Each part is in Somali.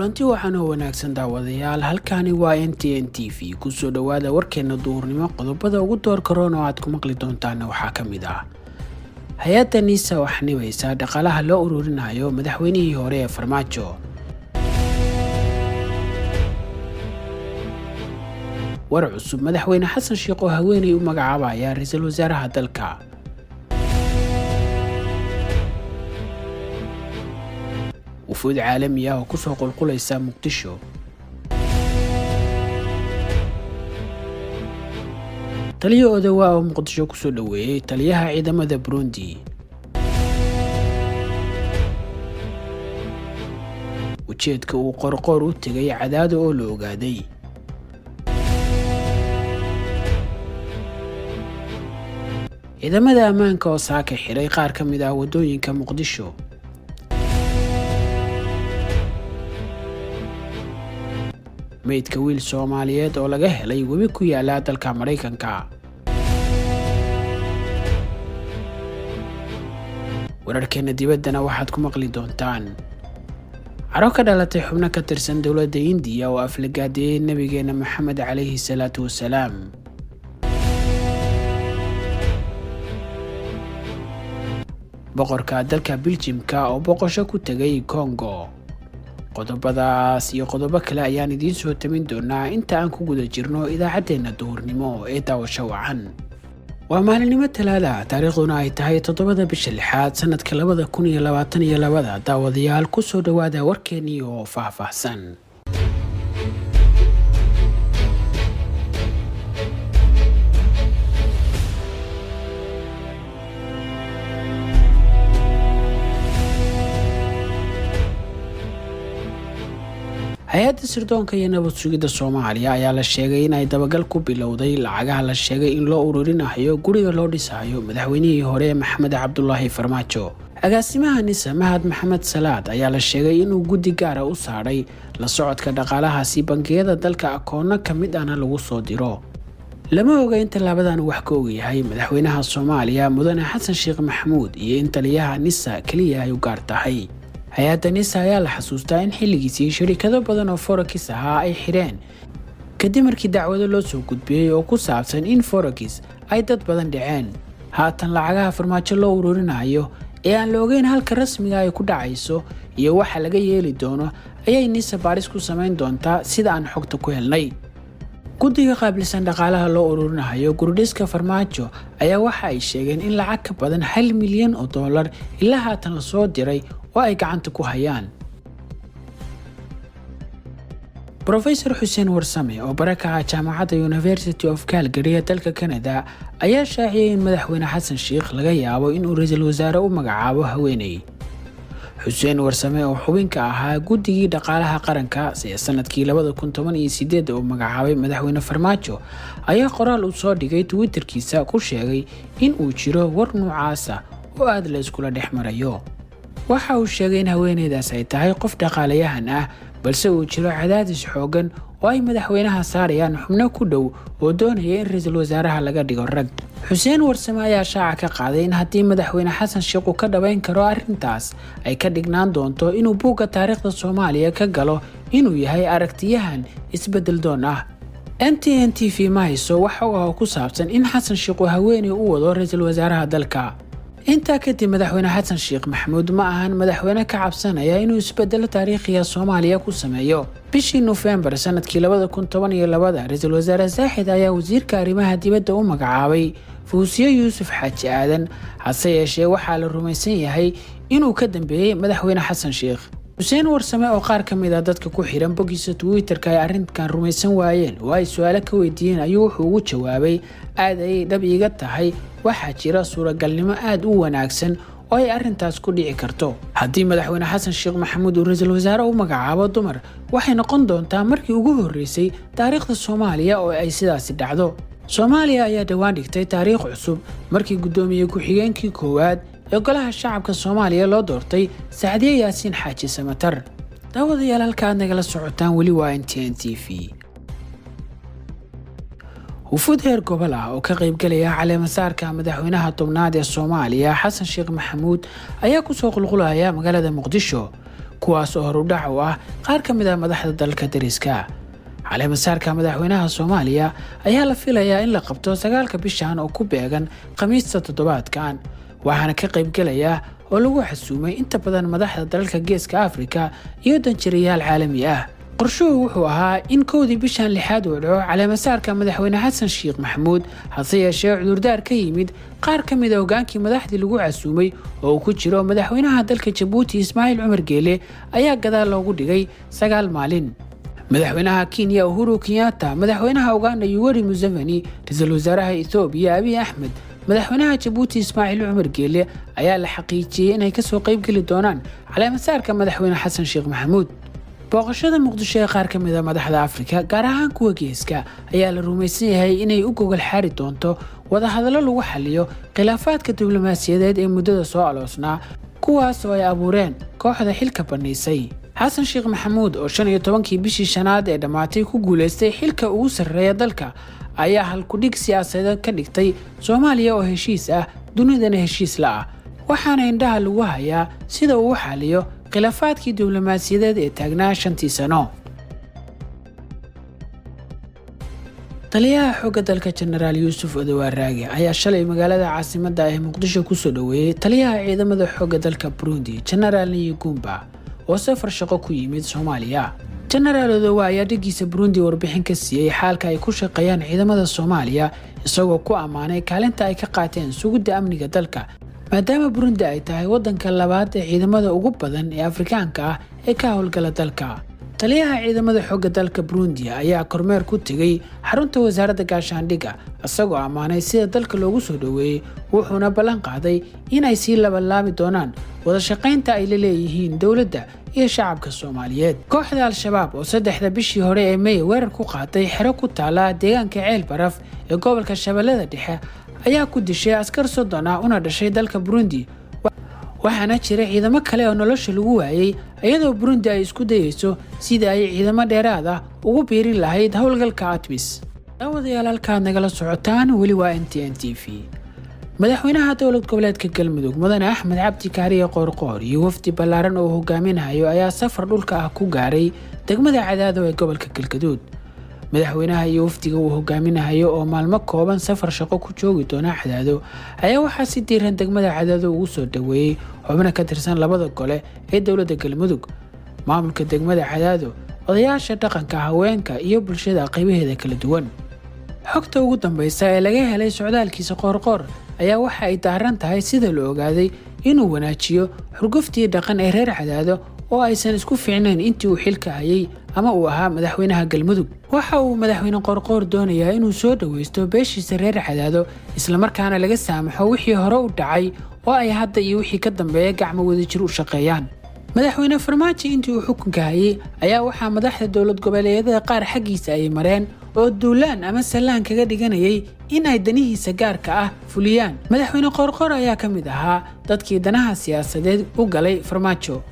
Kulanti waxaan oo wanaagsan daawadayaal, halkani waa NTN TV. Kusoo dhawaada warkeena duhurnimo. Qodobada ugu door karoon oo aad ku maqli doontaan waxaa ka mid ah: hay-adda NISA oo xanibaysa dhaqaalaha loo ururinayo madaxweynihii hore ee Farmaajo. War cusub: Madaxweyne Xasan Sheikh oo haweeney u magacaabaya ra-iisul wasaaraha dalka. Wufuud caalami ah oo kusoo qulqulaysa Muqdisho. Taliyo Odawa oo Muqdisho kusoo dhoweeyey taliyaha ciidamada Burundi. Ujeedka uu Qorqoor u tegay Cadaado oo la ogaaday. Ciidamada ammaanka oo saaka xiray qaar ka mid ah waddooyinka Muqdisho. Meydka wiil Soomaaliyeed oo laga helay webi ku yaala dalka Maraykanka. Wararkeena dibaddana waxaad ku maqli doontaan: caro ka dhalatay xubno ka tirsan dowladda Indiya oo aflagaadeeyey nabigeena Maxamed calayhi salaatu wasalaam. Boqorka dalka Biljimka oo boqosho ku tegay Congo. Qodobadaas iyo qodobo kale ayaan idiin soo tamin doonaa inta aan ku guda jirno idaacaddeenna duhurnimo ee daawasho wacan. Waa maalinimo Talaada, taariikhduna ay tahay 7-da bisha 6aad sanadka 2022. Daawadayaal, kusoo dhawaada warkeenii oo faahfaahsan. Hay-adda sirdoonka iyo nabad sugidda Soomaaliya ayaa la sheegay in ay dabagal ku bilowday lacagaha la sheegay in loo ururinayo guriga loo dhisayo madaxweynihii hore Maxamed Cabdulaahi Farmaajo. Agaasimaha NISA Mahad Maxamed Salaad ayaa la sheegay inuu guddi gaara u saaray la socodka dhaqaalahaasi bangiyada dalka, akoono ka mid ahna lagu soo diro. Lama oga in tallaabadan wax ka ogyahay madaxweynaha Soomaaliya Mudane Xasan Sheekh Maxamuud iyo in taliyaha NISA keliya ay u gaar tahay. Hay-adda NISA ayaa la xasuustaa in xilligiisii shirikado badan oo forex ahaa ay xireen kadib markii dacwado loo soo gudbiyey oo ku saabsan in forex ay dad badan dhaceen. Haatan lacagaha Farmaajo loo ururinayo ee aan la ogeyn halka rasmiga ay ku dhacayso iyo waxa laga yeeli doono ayay NISA baaris ku samayn doontaa, sida aan xogta ku helnay. Guddiga qaabilsan dhaqaalaha loo ururinayo guridhiska Farmaajo ayaa waxa ay sheegeen in lacag ka badan $1 milyan ilaa haatan lasoo diray oo ay gacanta ku hayaan. Brofesor Xuseen Warsame oo bara ka ah jaamacadda University of Calgary ee dalka Canada ayaa shaaciyay in madaxweyne Xasan Sheikh laga yaabo inuu ra-iisul wasaare u magacaabo haweeney. Xuseen Warsame oo xubinka ahaa guddigii dhaqaalaha qaranka ee sanadkii 2018 uu magacaabay madaxweyne Farmaajo ayaa qoraal uu soo dhigay Twitterkiisa ku sheegay in uu jiro war noocaasa oo aada la iskula dhex marayo. Waxa uu sheegay in haweeneydaas ay tahay qof dhaqaalayahan ah, balse uu jiro cadaadis xooggan oo ay madaxweynaha saarayaan xubno ku dhow oo doonaya in ra-iisul wasaaraha laga dhigo rag. Xuseen Warsame ayaa shaaca ka qaaday in haddii madaxweyne Xasan Sheikh uu ka dhabayn karo arrintaas, ay ka dhignaan doonto inuu buugga taariikhda Soomaaliya ka galo inuu yahay aragtiyahan isbeddel doon ah. NTN TV ma hayso wax xog ah oo ku saabsan in Xasan Sheikh uu haweeney u wado ra-iisul wasaaraha dalka. Intaa kadib, madaxweyne Xasan Sheekh Maxamuud ma ahan madaxweyne ka cabsanaya inuu isbedelo taariikhiga Soomaaliya ku sameeyo. Bishii Nofembar sanadkii 2012, ra-iisul wasaare Saaxid ayaa wasiirka arrimaha dibadda u magacaabay Fuusiyo Yuusuf Xaaji Aadan, hase yeeshee waxaa la rumaysan yahay inuu ka dambeeyey madaxweyne Xasan Sheekh. Xuseen Warsame oo qaar ka mid ah dadka ku xiran boggiisa Twitter-ka ay arrinkan rumaysan waayeen oo ay su-aalo ka weydiiyeen ayuu wuxuu ugu jawaabay: "Aad ayay dhab iiga tahay, waxaa jira suuragalnimo aada u wanaagsan oo ay arrintaas ku dhici karto. Haddii madaxweyne Xasan Sheekh Maxamuud uu ra-iisul wasaare u magacaabo dumar, waxay noqon doontaa markii ugu horreysay taariikhda Soomaaliya oo ay sidaasi dhacdo." Soomaaliya ayaa dhowaan dhigtay taariikh cusub markii guddoomiye ku-xigeenkii koowaad ee golaha shacabka Soomaaliya loo doortay Sacdiye Yaasiin Xaaji Samatar. Daawadayaal, halka aad nagala socotaan weli waa NTN TV. Wufuud heer gobol ah oo ka qaybgalaya caleemasaarka madaxweynaha 10aad ee Soomaaliya Xasan Sheekh Maxamuud ayaa kusoo qulqulaya magaalada Muqdisho. Kuwaas oo horudhac u ah qaar ka mid ah madaxda dalka dariska. Caleemasaarka madaxweynaha Soomaaliya ayaa la filayaa in la qabto 9-ka bishan oo ku beegan Khamiista toddobaadkan, waxaana ka qaybgelaya oo lagu xasuumay inta badan madaxda dalalka Geeska Afrika iyo danjirayaal caalami ah. Qorshuhu wuxuu ahaa in 1-dii bishan lixaad uu dhaco caleemasaarka madaxweyne Xasan Sheekh Maxamuud, hase yeeshee cudurdaar ka yimid qaar ka mid a hogaankii madaxdii lagu casuumay oo uu ku jiro madaxweynaha dalka Jabuuti Ismaaciil Cumar Geele ayaa gadaal loogu dhigay 9 maalin. Madaxweynaha Kenya Uhuru Kenyatta, madaxweynaha Uganda Yoweri Museveni, ra-iisul wasaaraha Ethoobiya Abiy Axmed, madaxweynaha Jabuuti Ismaaciil Cumar Geele ayaa la xaqiijiyey inay kasoo qaybgeli doonaan caleemasaarka madaxweyne Xasan Sheekh Maxamuud. Booqashada Muqdisho ee qaar ka mid a madaxda Afrika, gaar ahaan kuwa Geeska, ayaa la rumaysan yahay inay u gogol xaari doonto wadahadallo lagu xaliyo khilaafaadka diblomaasiyadeed ee muddada soo aloosnaa, kuwaas oo ay abuureen kooxda xilka bannaysay. Xasan Sheekh Maxamuud oo 15-kii bishii shanaad ee dhammaatay ku guuleystay xilka ugu sarreeya dalka ayaa halkudhig siyaasadeed ka dhigtay Soomaaliya oo heshiis ah, dunidana heshiis la ah, waxaana indhaha lagu hayaa sida uu u xaliyo khilaafaadkii diblomaasiyadeed ee taagnaa 5-tii sano. Taliyaha xoogga dalka Jenaraal Yuusuf Odowaa Raage ayaa shalay magaalada caasimadda ee Muqdisho kusoo dhoweeyey taliyaha ciidamada xoogga dalka Burundi Jenaraal Niyigumba oo safar shaqo ku yimid Soomaaliya. Jenaraal Odowa ayaa dhigiisa Burundi warbixin ka siiyey xaalka ay ku shaqeeyaan ciidamada Soomaaliya, isagoo ku ammaanay kaalinta ay ka qaateen sugidda amniga dalka, maadaama Burundi ay tahay waddanka labaad ee ciidamada ugu badan ee Afrikaanka ah ee ka howlgala dalka. Taliyaha ciidamada xoogga dalka Burundi ayaa kormeer ku tegey xarunta wasaaradda gaashaandhigga, isagoo ammaanay sida dalka loogu soo dhoweeyey, wuxuuna ballan qaaday in ay sii labanlaabi doonaan wada shaqaynta ay la leeyihiin dowladda iyo shacabka Soomaaliyeed. Kooxda Al-Shabaab oo 3-da bishii hore ee Mey weerar ku qaaday xero ku taala deegaanka Ceel Baraf ee gobolka Shabeellada Dhexe ayaa ku dishay askar 30 ah una dhashay dalka Burundi, waxaana jira ciidamo kale oo nolosha lagu waayey, iyadoo Burundi ay isku dayeyso sidii ay ciidamo dheeraad ah ugu biirin lahayd howlgalka ATMIS. Daawadayaal, halkaad nagala socotaan weli waa NTN TV. Madaxweynaha dowlad goboleedka Galmudug Mudane Axmed Cabdi Kaariye Qoorqoor iyo wafdi ballaaran oo hogaaminayo ayaa safar dhulka ah ku gaaray degmada Cadaado ee gobolka Galgaduud. Madaxweynaha iyo wafdiga uu hogaaminayo oo maalmo kooban safar shaqo ku joogi doona Cadaado ayaa waxaa si diiran degmada Cadaado ugu soo dhoweeyey xubno ka tirsan labada gole ee dowladda Galmudug, maamulka degmada Cadaado, odayaasha dhaqanka, haweenka iyo bulshada qaybaheeda kala duwan. Xogta ugu dambeysa ee laga helay socdaalkiisa Qoorqoor ayaa waxa ay daaran tahay sida la ogaaday inuu wanaajiyo xurguftii dhaqan ee reer Cadaado oo aysan isku fiicnayn intii uu xilka hayay ama uu ahaa madaxweynaha Galmudug. Waxa uu madaxweyne Qoorqoor doonayaa inuu soo dhoweysto beeshiisa reer Cadaado, islamarkaana laga saamaxo wixii hore u dhacay oo ay hadda iyo wixii ka dambeeya gacmo wadajir u shaqeeyaan. Madaxweyne Farmaajo intii uu xukunka hayay ayaa waxaa madaxda dowlad goboleedyada qaar xaggiisa ay mareen oo duulaan ama sallaan kaga dhiganayay in ay danihiisa gaarka ah fuliyaan. Madaxweyne Qoorqoor ayaa ka mid ahaa dadkii danaha siyaasadeed u galay Farmaajo.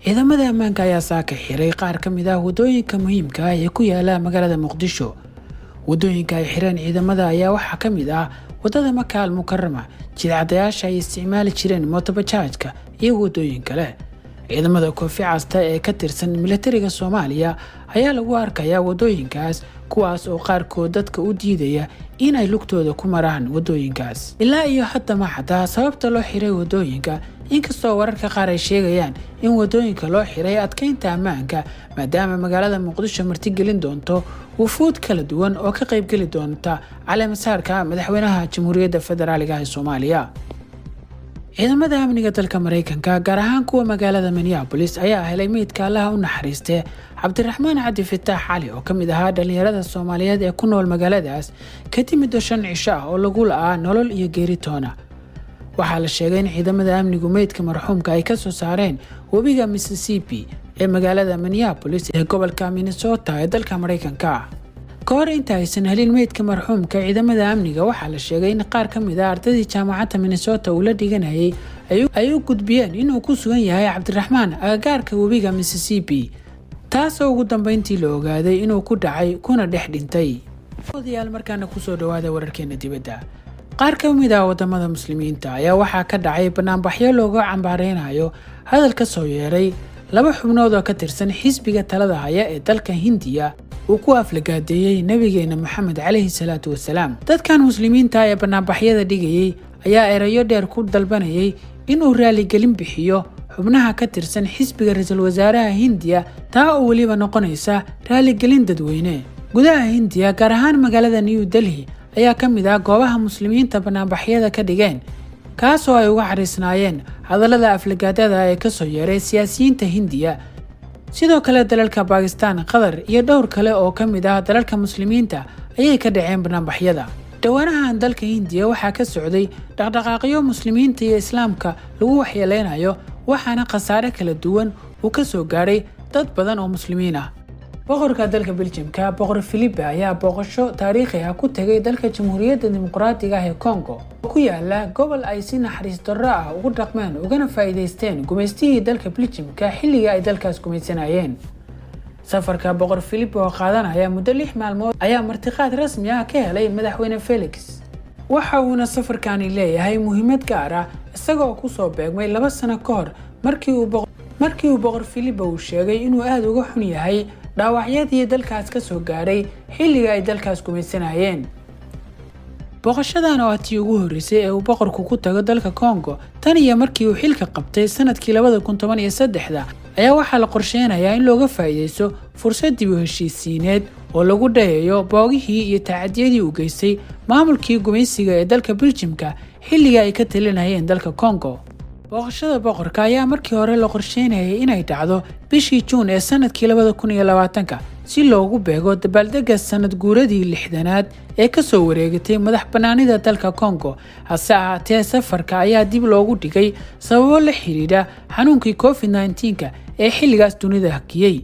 Ciidamada ammaanka ayaa saaka xiray qaar ka mid ah waddooyinka muhiimka ah ee ku yaala magaalada Muqdisho. Waddooyinka ay xireen ciidamada ayaa waxaa ka mid ah waddada Maka Al Mukarama, jidcadayaasha ay isticmaali jireen mootobajaajka iyo waddooyin kale. Ciidamada koofi casta ee ka tirsan militariga Soomaaliya ayaa lagu arkayaa waddooyinkaas, kuwaas oo qaarkood dadka u diidaya inay lugtooda ku maraan waddooyinkaas. Ilaa iyo hadda ma cadda sababta loo xiray waddooyinka, inkastoo wararka qaar ay sheegayaan in waddooyinka loo xiray adkeynta ammaanka, maadaama magaalada Muqdisho martigelin doonto wufuud kala duwan oo ka qaybgeli doonta caleemasaarka madaxweynaha Jamhuuriyadda Federaaliga ee Soomaaliya. Ciidamada amniga dalka Mareykanka, gaar ahaan kuwa magaalada Minneapolis, ayaa helay meydka Allaha u naxariiste Cabdiraxmaan Cabdi Fitaax Cali oo ka mid ahaa dhalinyarada Soomaaliyeed ee ku nool magaaladaas, kadib muddo 5 cisho ah oo lagu la'aa nolol iyo geeri toona. Waxaa la sheegay in ciidamada amnigu meydka marxuumka ay ka soo saareen webiga Mississippi ee magaalada Minneapolis ee gobolka Minnesota ee dalka Mareykanka. Ka hor inta aysan helin meydka marxuumka ciidamada amniga, waxaa la sheegay in qaar ka mid ah ardaydii jaamacadda Minnesota uu la dhiganayay ay u gudbiyeen inuu ku sugan yahay Cabdiraxmaan agagaarka webiga Mississippi, taasoo ugu dambeyntii la ogaaday inuu ku dhacay kuna dhex dhintay. Odayaal, markaana kusoo dhawaada wararkeena dibadda. Qaar ka mid ah wadamada Muslimiinta ayaa waxaa ka dhacay banaanbaxyo looga cambaareynayo hadal ka soo yeeray laba xubnood oo ka tirsan xisbiga talada haya ee dalka Hindiya uu ku aflagaadeeyey Nabigeena Maxamed calayhi salaatu wasalaam. Dadkan Muslimiinta ee banaanbaxyada dhigayay ayaa erayo dheer ku dalbanayay inuu raaligelin bixiyo xubnaha ka tirsan xisbiga ra-iisul wasaaraha Hindiya, taa oo weliba noqonaysa raaligelin dadweyne. Gudaha Hindiya, gaar ahaan magaalada New Delhi, ayaa ka mid ah goobaha Muslimiinta banaanbaxyada ka dhigeen, kaasoo ay uga xariisnaayeen hadallada aflagaadada ee kasoo yeeray siyaasiyiinta Hindiya. Sidoo kale dalalka Bakistan, Qatar iyo dhowr kale oo ka mid ah dalalka Muslimiinta ayay ka dhaceen banaanbaxyada. Dhowaanahan dalka Hindiya waxaa ka socday dhaqdhaqaaqyo Muslimiinta iyo Islaamka lagu waxyeeleynayo, waxaana khasaare kala duwan uu ka soo gaadhay dad badan oo Muslimiin ah. Boqorka dalka Beljimka, Boqor Filipe, ayaa booqasho taariikhi ah ku tegay dalka Jamhuuriyadda Dimuqraadiga ah ee Congo oo ku yaala gobol ay si naxariis darro ah ugu dhaqmeen ugana faa'iidaysteen gumaystihii dalka Beljimka xilligii ay dalkaas gumaysanayeen. Safarka Boqor Filipe oo qaadanaya muddo 6 maalmood ayaa martiqaad rasmi ah ka helay Madaxweyne Felix. Waxa uuna safarkani leeyahay muhiimad gaar ah, isagoo kusoo beegmay 2 sano ka hor markii uu Boqor Filipe uu sheegay inuu aada uga xun yahay dhaawacyadii dalkaas ka soo gaadhay xilliga ay dalkaas gumaysanayeen. Booqashadan oo ah tii ugu horreysay ee uu boqorku ku tago dalka Congo tan iyo markii uu xilka qabtay sanadkii 2013-da ayaa waxaa la qorsheynayaa in looga faa'iideysto fursad dib u heshiisiineed oo lagu dhayayo boogihii iyo tacadiyadii uu geystay maamulkii gumaysiga ee dalka Biljimka xilligii ay ka talinayeen dalka Congo. Booqashada boqorka ayaa markii hore la qorsheynayay inay dhacdo bishii Juun ee sanadkii 2020-ka si loogu beego dabaaldega sanad guuradii 60aad ee kasoo wareegatay madax bannaanida dalka Congo. Hase ahaatee, safarka ayaa dib loogu dhigay sababo la xiriira xanuunkii COVID-19-ka ee xilligaas dunida hakiyey.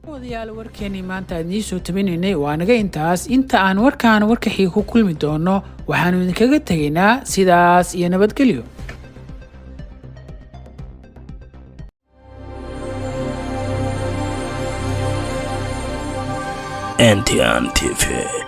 Wadayaal, warkeenii maanta aad nii soo tabinaynay waa naga intaas. Inta aan warkaan warka xiga ku kulmi doono, waxaanu idinkaga tegaynaa sidaas iyo nabadgelyo. NTN TV.